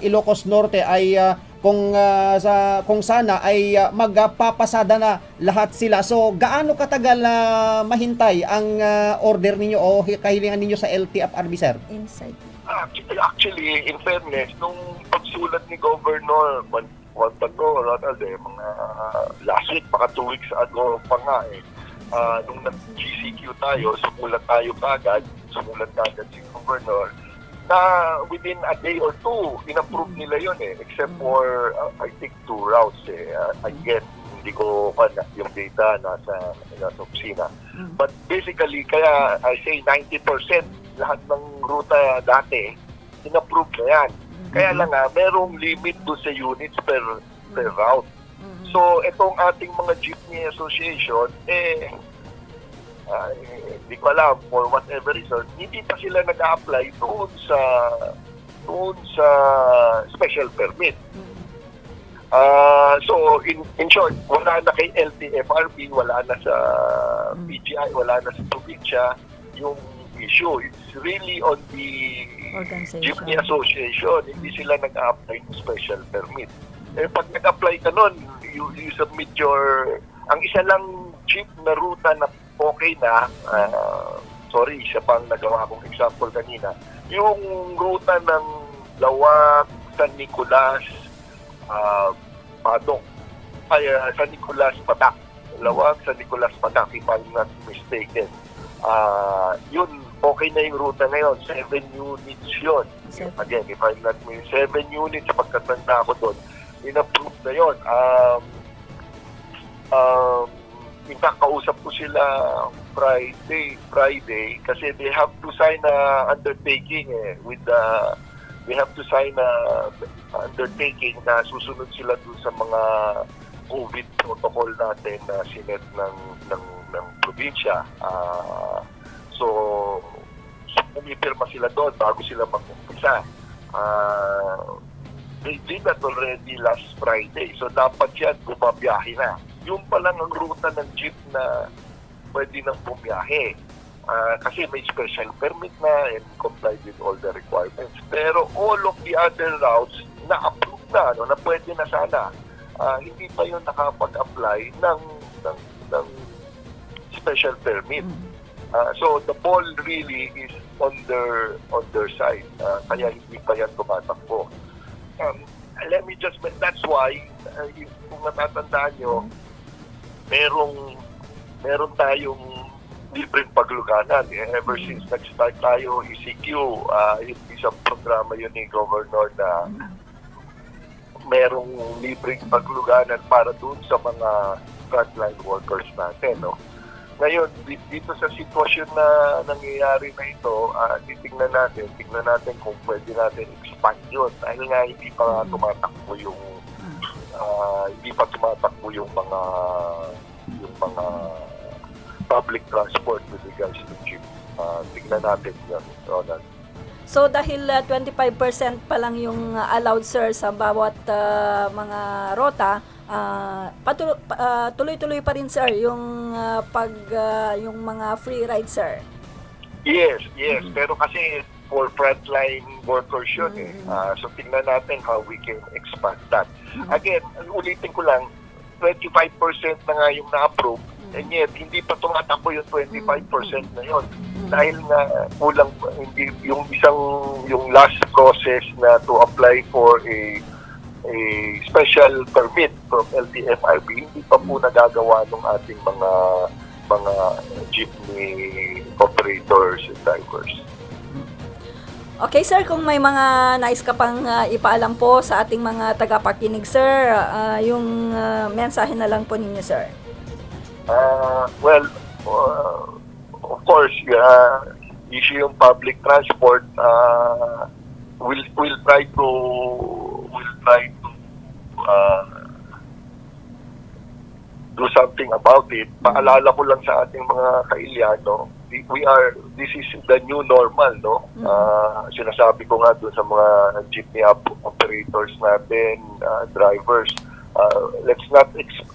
Ilocos Norte ay, ah, kung, ah, sa, kung sana ay, ah, magpapasada na lahat sila. So, gaano katagal na mahintay ang, ah, order ninyo o hi-, kahilingan ninyo sa L T F R B, sir? Inside. Actually, actually, in fairness, nung pagsulat ni Governor Juan, Juan Pablo, Ronald, eh, mga last week, baka two weeks ago pa nga eh, ah, nung nag-G C Q tayo, sumulat tayo kagad, sumulat kagad si Governor, na within a day or two, in-approve nila yon eh, except for, uh, I think, two routes eh. Uh, again, hindi ko pa na, yung data nasa, nasa opisina. But basically, kaya I say ninety percent lahat ng ruta dati, in-approve na yan. Kaya lang nga, merong limit doon sa units per, per route. So, itong ating mga jeepney association, eh, ah, eh, hindi ko alam, for whatever reason, hindi pa sila nag-a-apply doon sa, doon sa special permit. Ah, so, in, in short, wala na kay L T F R B, wala na sa P G I, wala na sa probinsya yung issue. It's really on the Organization. Jeepney Association. Hindi sila nag-a-apply ng special permit. Eh, pag nag-apply ka nun, you, you submit your, ang isa lang jeep na ruta na okay na, ah, sorry, siya pang nagawa kong example kanina, yung ruta ng Laoag, San Nicolas, ah, Padok, ay, ah, San Nicolas, Patak. Laoag, San Nicolas, Patak, if I'm not mistaken. Ah, yun, okay na yung ruta ngayon. Seven units yun. Seven. Again, if I'm not mi-, seven units, pagkatanda ko doon, in-approve na yun. Um, um, in fact, kausap ko sila Friday, Friday, kasi they have to sign a undertaking eh, with the, they have to sign a undertaking na susunod sila dun sa mga COVID protocol natin na sinet ng, ng, ng probinsya. Ah, so, pumipirma sila doon bago sila mag-umpisa. Ah, they did that already last Friday. So, dapat yan, bumabiyahe na. Yung pa lang ang ruta ng jeep na pwede nang bumiyahe. Ah, kasi may special permit na and complied with all the requirements. Pero all of the other routes na-approve na, ano, na pwede na sana. Ah, hindi pa yun nakapag-apply ng, ng, ng special permit. Ah, so, the ball really is on their, on their side. Ah, kaya hindi pa yan tumatakbo. Um, let me just, that's why, uh, if, kung natatandaan nyo, merong, meron tayong libreng pagluganan. Eh, ever since nag-start tayo, E C Q, ah, yung isang programa yun ni Governor na merong libreng pagluganan para doon sa mga frontline workers natin, no? Ngayon, di-, dito sa sitwasyon na nangyayari na ito, ah, titingnan natin, tingnan natin kung pwede natin expand yun. Dahil nga hindi pa nga tumatakbo yung, ah, hindi pa tumatakbo yung mga, yung mga public transport with regards to jeep. Ah, tingnan natin yun, Ronald. So, dahil, ah, twenty-five percent pa lang yung, ah, allowed, sir, sa bawat, ah, mga rota, ah, patu-, pa-, ah, tuloy-tuloy pa rin, sir, yung, ah, pag, ah, yung mga free ride, sir? Yes, yes. Pero kasi for frontline workers yun eh. Ah, so, tingnan natin how we can expand that. Again, ulitin ko lang, twenty-five percent na nga yung na-approve, and yet hindi pa tumatakbo yung twenty-five percent na yun. Dahil nga kulang pa, hindi, yung isang, yung last process na to apply for a, a special permit from L T F R B, hindi pa po nagagawa ng ating mga, mga jeepney operators and drivers. Okay, sir, kung may mga nais ka pang, ah, ipaalam po sa ating mga tagapakinig, sir, ah, yung, ah, mensahe na lang po ninyo, sir. Ah, well, ah, of course, ah, issue yung public transport, ah, we'll, we'll try to, we'll try to, ah, do something about it. Paalala ko lang sa ating mga kailiano, we, we are, this is the new normal, no? Ah, sinasabi ko nga dun sa mga jeepney op-, operators natin, ah, drivers, ah, let's not ex-,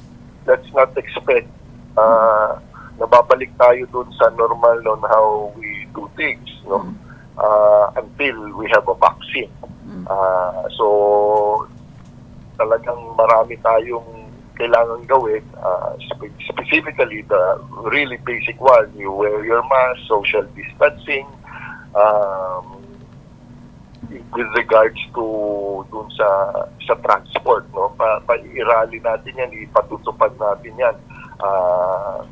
let's not expect, ah, na babalik tayo dun sa normal on how we do things, no? Ah, until we have a vaccine. Ah, so, talagang marami tayong kailangan gawin, ah, spe-, specifically the really basic one, you wear your mask, social distancing, um, with regards to dun sa sa transport, no? Pa, paiirali natin yan, ipatutupad natin yan, ah,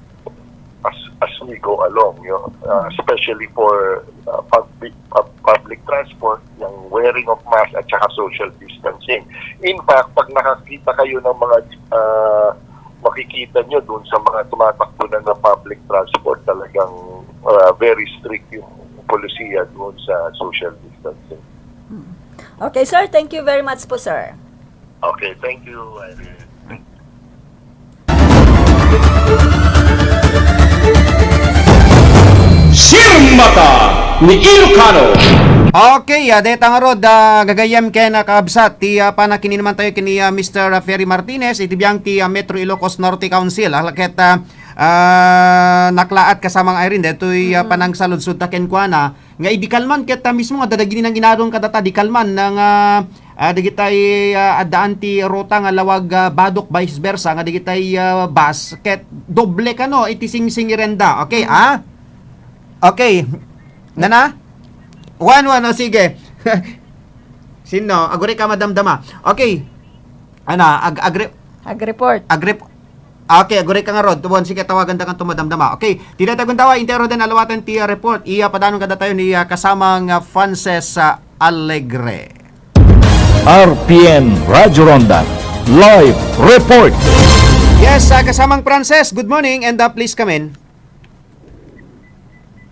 as as we go along, you know, ah, especially for, ah, pag, pag public transport, yung wearing of mask at saka social distancing. In fact, pag nakakita kayo ng mga, ah, makikita nyo dun sa mga tumatakbo na ng public transport, talagang, ah, very strict yung polisiya dun sa social distancing. Mm. Okay, sir. Thank you very much po, sir. Okay, thank you, Irene. Simmata ni Ilocano. Okay, ah, deta ngarud, ah, gagayyem ken, ah, kaabsat, ti, ah, panakininuman tayo ken ni, ah, Mister Ferry Martinez, iti biang ti, ah, Metro Ilocos Norte Council, ah, ket, ah, ah, naklaat kasamang Irene, detoy, ah, panangsaludsodta kenkuana, nga idi kalman ket, ah, mismo nga dadagini nang inadon kadata, di kalman nang, ah, ah, dagitay, ah, addaan ti ruta nga lawag, ah, Badoc, vice versa, nga dagitay, ah, bus, ket doble kano iti singsingirenda. Okay, ah? Okay. Nana? One, one, o sige. Sino? Aguri ka madamdama. Okay. Ana, ag, agri, Ag-report. agrip, okay, aguri ka ngarud. Tubon, sige, tawagan da kanto madamdama. Okay. Ti dayta gundaway, intero den alawaten ti, ah, report. Iya, padanon kadatayo ni, ah, kasamang, ah, Frances, ah, Alegre. R P N Radyo Ronda Live Report. Yes, ah, kasamang Frances, good morning and, ah, please come in.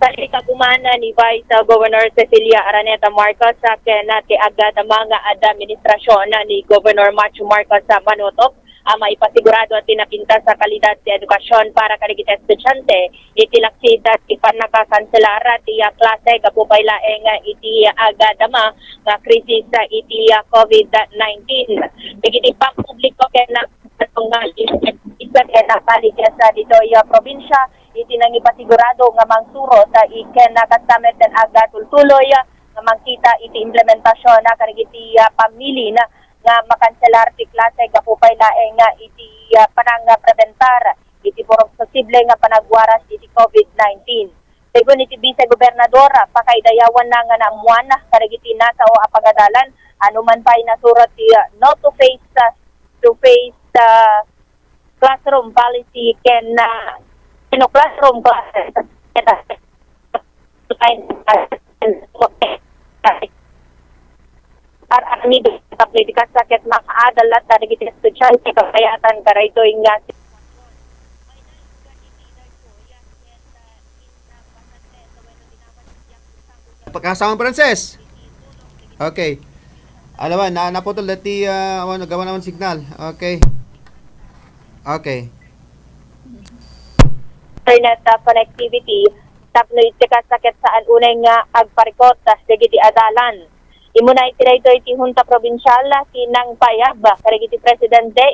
Sa ikagumana ni Vice Governor Cecilia Araneta Marcos, ah, ken, ah, ti agdama nga administrasyon, ah, ni Governor Macho Marcos, ah, manutok, ah, maipasigurado ti napintas a kalidad ti edukasyon para kadagiti estudiante iti laksid, ah, ti pannakakanselar ti, ah, klase gapu pay laeng, ah, iti agdama nga krisis, ah, iti, ah, COVID nineteen. Dagiti pampubliko ken, ah, nga isa ken, ah, paligid, ah, ditoy, ah, probinsia, iti nangipasigurado nga mangturot, ah, iken, ah, kasta met ken agtultuloy, ah, nga mangkita iti implementasion, ah, kadagiti, ah, pamilin, ah, nga makanselar ti klase gapu pay laeng, ah, iti, ah, panangprebentar iti purok posible nga panagwaras iti COVID nineteen. Segun iti Vice Gobernador, ah, pakaidayawanna nga naammuan, ah, kadagiti nasao a pagadalan, anuman pay nasurot ti, ah, no to face, ah, to face, ah, classroom policy ken, ah, no classroom classes. Ar-, aramido tapno iti kasta ket makaadal latta dagiti estudiante, kabayatan kadaytoy nga Pagkasama Frances. Okay. Alawan, na naputol dati, ah, awan, gawan awan signal. Okay. Okay. Internet, ah, connectivity tapno iti kasta ket saan unay nga agparikot, ah, dagiti adalan. Immuna iti daytoy ti Hunta Probinsial, ah, ti nangpayab, ah, kadagiti presidente.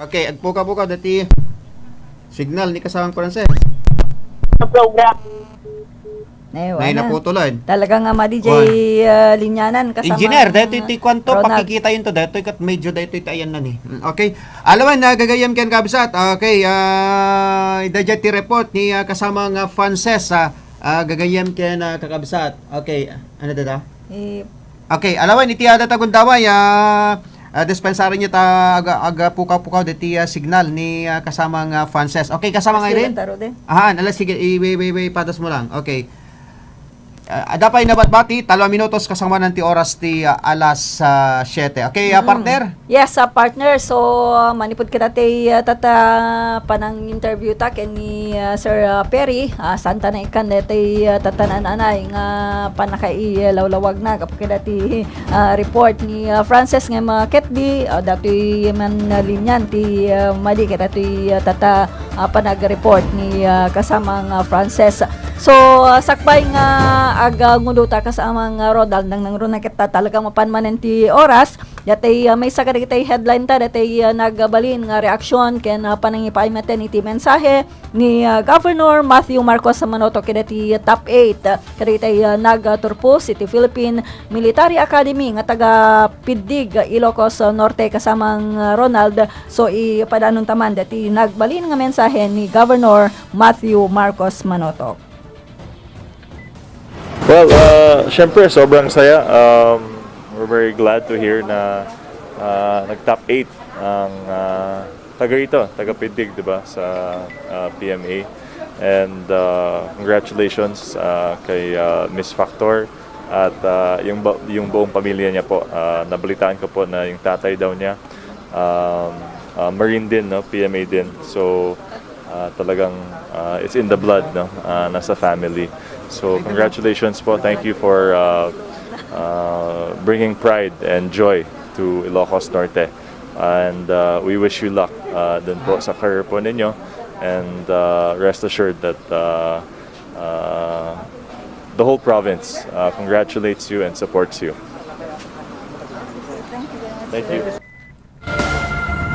Okay, agpukaw-pukaw dati signal ni kasamang Frances. Program. Nay, Nay, wala. Naputulan. Talaga nga madi jay, ah, linyanan kasama. Engineer, dahil iti kwanto, pakikita yun to, dahil kat medyo dahil iti ayan na ni. Mm, okay. Alawan, na gagayam ken kabsat. Okay, ah, ida dyan ti report ni, ah, kasama nga Frances, ah, ah, gagayam ken, ah, kakabsat. Okay, ano dada? Eh, Okay, alawan iti ada ta gundaway, ah, ah, dispensary niyo ta aga, aga pukaw-pukaw diti, ah, signal ni, ah, kasama nga Frances. Okay, kasama nga Irene? Aha, ala, sige, i-, wait, wait, wait, patas mo lang. Okay. Ah, ada pay nabatbati, talwa minutos kasangwanan ti oras ti, ah, alas, ah, siete. Okay, ah, partner? Yes, ah, partner. So, ah, manipud kita ti, ah, tata panang interview ta ken ni, ah, Sir, ah, Perry. Ah, saan ta na ikan deti, ah, tatanananay nga panakailawlawag na gapu kadati, ah, report ni, ah, Frances nga mga ketdi, ah, datoy man, ah, linyan ti, ah, madi kadatoy, ah, tata, ah, panag-report ni, ah, kasama nga Frances. So, ah, sakbay nga ag-, ah, ngudo ta kas amang, ah, Ronald, nang nangruna kita talaga mapan manen ti oras. Datay, ah, maysa kadagitay headline ta, datay, ah, nagbalin nga reaksyon ken, ah, panangipaay manen iti mensahe ni, ah, Governor Matthew Marcos Manotoc kadagiti top eight, ah, kadagitay, ah, nagturpos iti Philippine Military Academy nga taga Piddig, Ilocos Norte, kasamang, ah, Ronald. So, ipadanon ta man dati nagbalin nga mensahe ni Governor Matthew Marcos Manotoc. Well, uh, syempre, sobrang saya. Um, we're very glad to hear na uh, nag-top eight ang uh, taga rito, taga Piddig, di ba, sa uh, P M A. And uh, congratulations uh, kay uh, Miss Factor at uh, yung, ba- yung buong pamilya niya po. Uh, nabalitaan ko po na yung tatay daw niya um, uh, Marine din, no? P M A din. So, uh, talagang uh, it's in the blood, no? Uh, nasa family. So, congratulations po. Thank you for uh, uh, bringing pride and joy to Ilocos Norte. And uh, we wish you luck uh, dun po sa career po ninyo. And uh, rest assured that uh, uh, the whole province uh, congratulates you and supports you. Thank you.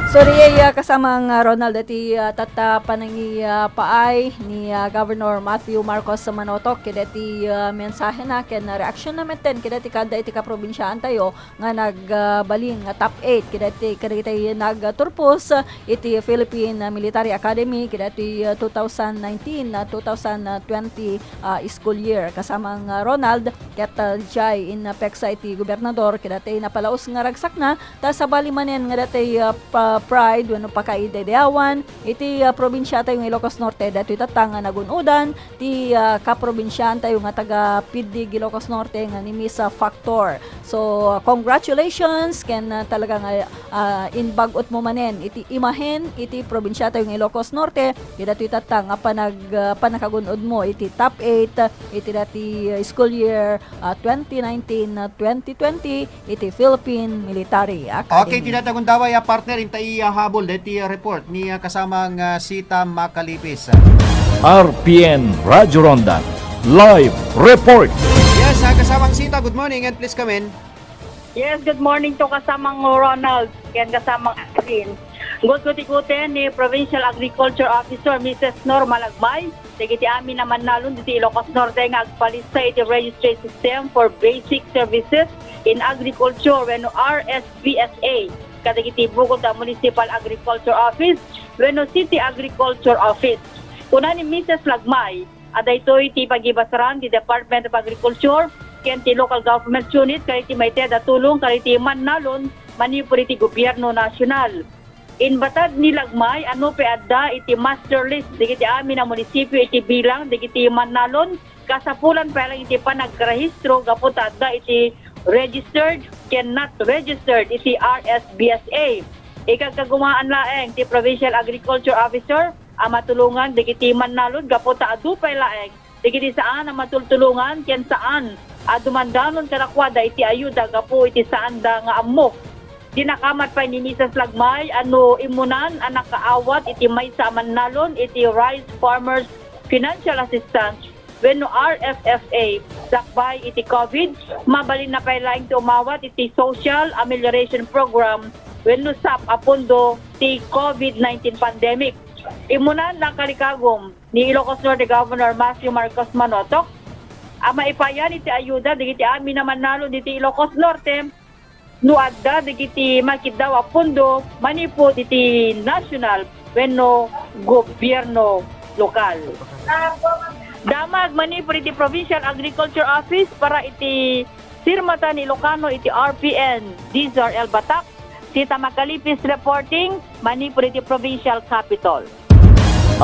Sorry, eh, ah, kasamang, ah, Ronald, iti, ah, tatta panangipaay ni, ah, Governor Matthew Marcos Manotoc, kadagiti, ah, mensahena ken reaksion na metten kadagiti kada iti kaprobinsiaan tayo nga nagbalin nga top eight, kadagiti, kadagiti nagturpos, ah, iti Philippine, ah, Military Academy, kadagiti, ah, two thousand nineteen, ah, two thousand twenty, ah, school year. Kasamang, ah, Ronald, ket, ah, jay in, ah, peksa iti gobernador, kadagiti napalaus nga ragsakna, Ta sabali manen nga datay, ah, pa-, pride wenno pakaidaydayawan iti, ah, probinsia tayo nga Ilocos Norte, datoy tatta nga nagun-odan ti, ah, kaprobinsiaan tayo nga taga Piddig, Ilocos Norte nga ni Miss, ah, Factor. So, ah, congratulations ken, ah, talaga nga, ah, inbag-ot mo manen iti imahen iti probinsia tayo nga Ilocos Norte, iti datoy tatta nga panag-, ah, pannakagun-od mo iti top eight, ah, iti dati, ah, school year, ah, twenty nineteen, ah, twenty twenty. iti Philippine Military Academy. Okay, ti dayta gundaway a partner, inta iya habol dayta report ni, ah, kasamang, ah, Sita Makalipis. R P N Radyo Ronda, live report. Yes, ah, kasamang Sita, good morning and please come in. Yes, good morning to kasamang Ronald ken kasamang Irene. Gutgutikuten ni Provincial Agriculture Officer Missus Norma Lagmay dagiti amin a mannalon diti Ilocos Norte nga agpalista iti Registry System for Basic Services in Agriculture wenno R S B S A kadagiti bukod a Municipal Agriculture Office wenno City Agriculture Office. Kuna ni Missus Lagmay a daytoy ti pagibasaran ti Department of Agriculture ken ti Local Government Unit kadagiti maited a tulong kadagiti mannalon manipud iti Gobierno Nasional. Inbatad ni Lagmay a nupay adda iti master list dagiti amin a munisipio iti bilang dagiti mannalon, kasapulan pay laeng iti panagkarehistro gapu ta adda iti registered ken not registered iti R S B S A. Ikagkagumaan laeng ti Provincial Agriculture Officer a matulongan dagiti mannalon gapu ta adu pay laeng dagiti saan a matultulongan ken saan a dumandanon kadakuada iti ayuda gapu iti saanda nga ammo. Dinakamat pay ni Missus Lagmay a no immunan a nakaawat iti maysa a mannalon iti Rice Farmers Financial Assistance wenno R F F A sakbay iti COVID, mabalinna pay laeng ti umawat iti Social Amelioration Program wenno SAP a pondo ti COVID nineteen pandemic. Immunan a kalikagum ni Ilocos Norte Governor Matthew Marcos Manotoc a maipayan iti ayuda dagiti amin a mannalon diti Ilocos Norte no adda dagiti makiddaw a pondo manipud iti national wenno gobierno lokal. Damag manipud iti Provincial Agriculture Office para iti sirmata ni Ilocano iti R P N, Dizar El Batak, Sita Macalipis reporting, manipud iti provincial capitol.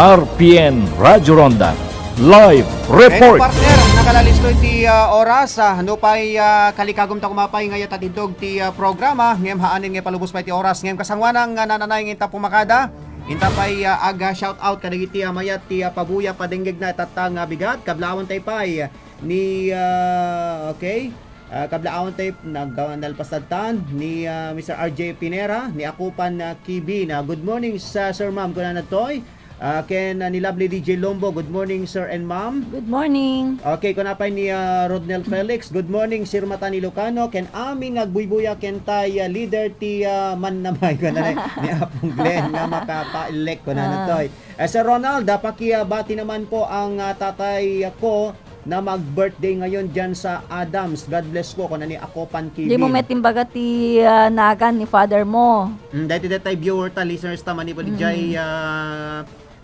R P N Radyo Ronda, live report. Ken partner, nakalalisto iti ah, oras. Ah, nupay ah, kalikagum ta kumapay nga iyat a tindog ti ah, programa, ngem haanen nga palubos pay ti oras. Ngem kasanguanan nga nananay nga inta pumakada, inta pay ah, aga shout out kadagiti ah, mayat ti ah, pabuya padenggegna itatta nga bigat. Kablawan tay pay ni ah, okay, Ah, kablaawantay nag-, nalpasadtan ni, ah, Mister R J Pinera, ni Akupan, ah, Kibi na, "Good morning sa Sir Ma'am," kuna nagtoy. Ah, ken, ah, ni Lovely D J Lombo, "Good morning, sir and ma'am." Good morning. Okay, kuna pay ni, ah, Rodnel Felix, "Good morning, Sir Matan Ilocano, ken amin nga agbuybuya, ken tay, ah, leader ti, ah, Mannamay," kuna ni, ni Apong Glenn nga makapaelek, kuna na Ah. toy. Eh, Sir Ronald, ah, pakibati naman po ang, ah, tatay ko na mag-birthday ngayon dyan sa Adams. God bless po, kuna ni Akopan Kibin. Di mo met imbaga ti, ah, nagan ni father mo. Mm, dahil dahil tayo viewer ta, listeners ta, manipod Mm. jay, ah,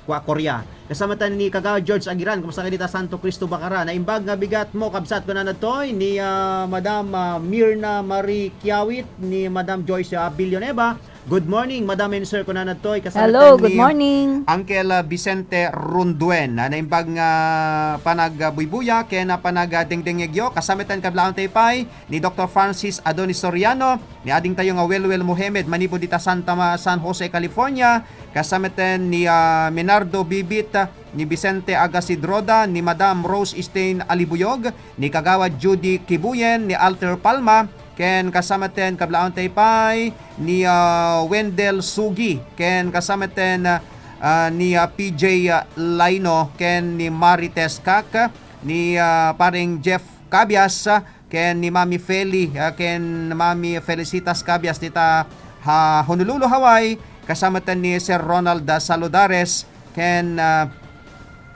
Kua Korea. Kasama tayo ni Kagawad George Aguiran, kumusta ka dita Santo Cristo, Bacara? Naimbag nga bigat mo, kabsat, kuna na toy, ni, ah, Madam, ah, Mirna Marie Kiawit, ni Madam Joyce, ah, Villanueva. "Good morning, Madam and Sir," kuna na toy. Kasama Hello, tayo good ni morning. Uncle, ah, Vicente Runduen. Ah, naimbag nga panagbuybuya, ken, ah, panagdengdengngegyo. Kasama tayo kablaang tayo pay, ni Doctor Francis Adonis Soriano, ni ading tayo nga Welwel Mohamed, manipod dita Santa Ma-, San Jose, California, kasama ten ni, ah, Menardo Bibit, ni Vicente Agasidroda, ni Madam Rose Stain Alibuyog, ni Kagawad Judy Kibuyen, ni Alter Palma, ken kasama ten kablaang tayo pay, ni, ah, Wendell Sugi, ken kasama ten, ah, ni, ah, P J Laino, ken ni Marites Kak, ni, ah, Pareng Jeff Cabias, ken ni Mami Feli, ah, ken Mami Felicitas Cabias dita ha Honolulu, Hawaii, kasama ten ni Sir Ronald, ah, Saludares, ken, ah,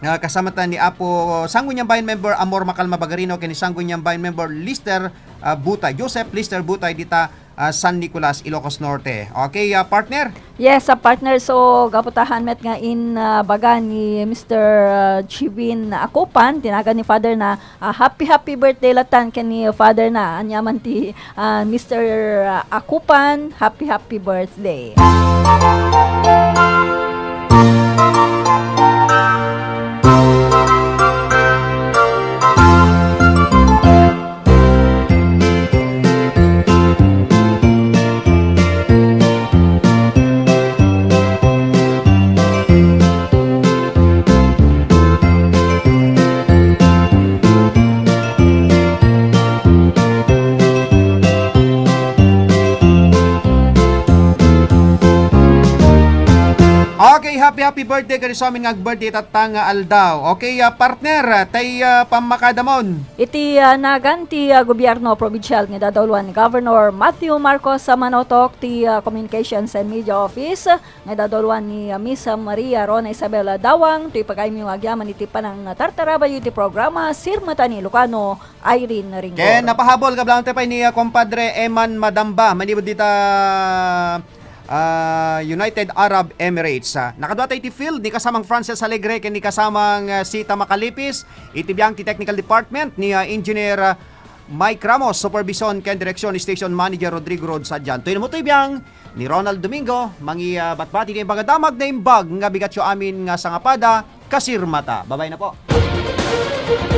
ah, kasama ten ni Apo Sangguniang Bayan member Amor Macalma Bagarino, ken ni Sangguniang Bayan member Lister, ah, Butay, Joseph Lister Butay dita, ah, San Nicolas, Ilocos Norte. Okay, ah, partner? Yes, ah, partner. So, gapu ta han met nga in, ah, baga ni Mister, ah, Chibin Akupan, tinagan ni Father na, ah, happy, happy birthday latan ken ni Father na. Ania man ti, ah, Mister Akupan, happy, happy birthday. Okay, happy, happy birthday kadi sa amin nga ag-birthday tatta nga aldaw. Okay, ah, partner, ah, tay, ah, pammakadamon. Iti, ah, nagan ti, ah, gobierno probinsial nga idadauluan ni Governor Matthew Marcos a Manotok ti, ah, Communications and Media Office nga idadauluan ni, ah, Miss Maria Rona Isabel Dawang, toy pagayam nga agyaman iti panangtartarabay iti programa Sirmata ni Ilocano, Irene Ringor. Ken napahabol, kablaang tayo pay ni, ah, Compadre Eman Madamba, manipod dita, ah, United Arab Emirates. Ah, nakadua tayo iti field ni kasamang Francis Alegre ken ni kasamang, ah, Sita Macalipis. Iti biang ti technical department ni, ah, Engineer, ah, Mike Ramos, supervision ken direksyon ni Station Manager Rodrigo Rod Sadian. Toy namutoy biang ni Ronald Domingo, mangi, ah, batbati ti imbag a damag, naimbag nga bigatyo amin nga sangapada, kasirmata. Babay na po.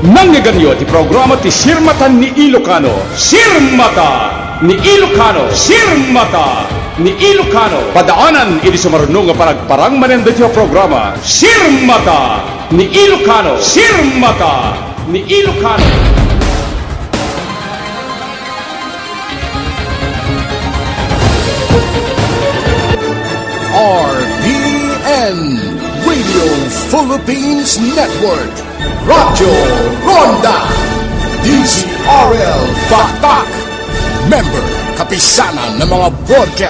Nangyaganyo ti programa ti Sirmatan ni Ilocano. Sirmata ni Ilocano. Sirmata ni Ilocano. Padaanan iti sumaruno nga panagparang manen daytoy a programa. Sirmata ni Ilocano. Sirmata ni Ilocano. R P N, Radio Philippines Network, Radyo Ronda, D Z R L Batak, member, kapisanan ng mga broadcast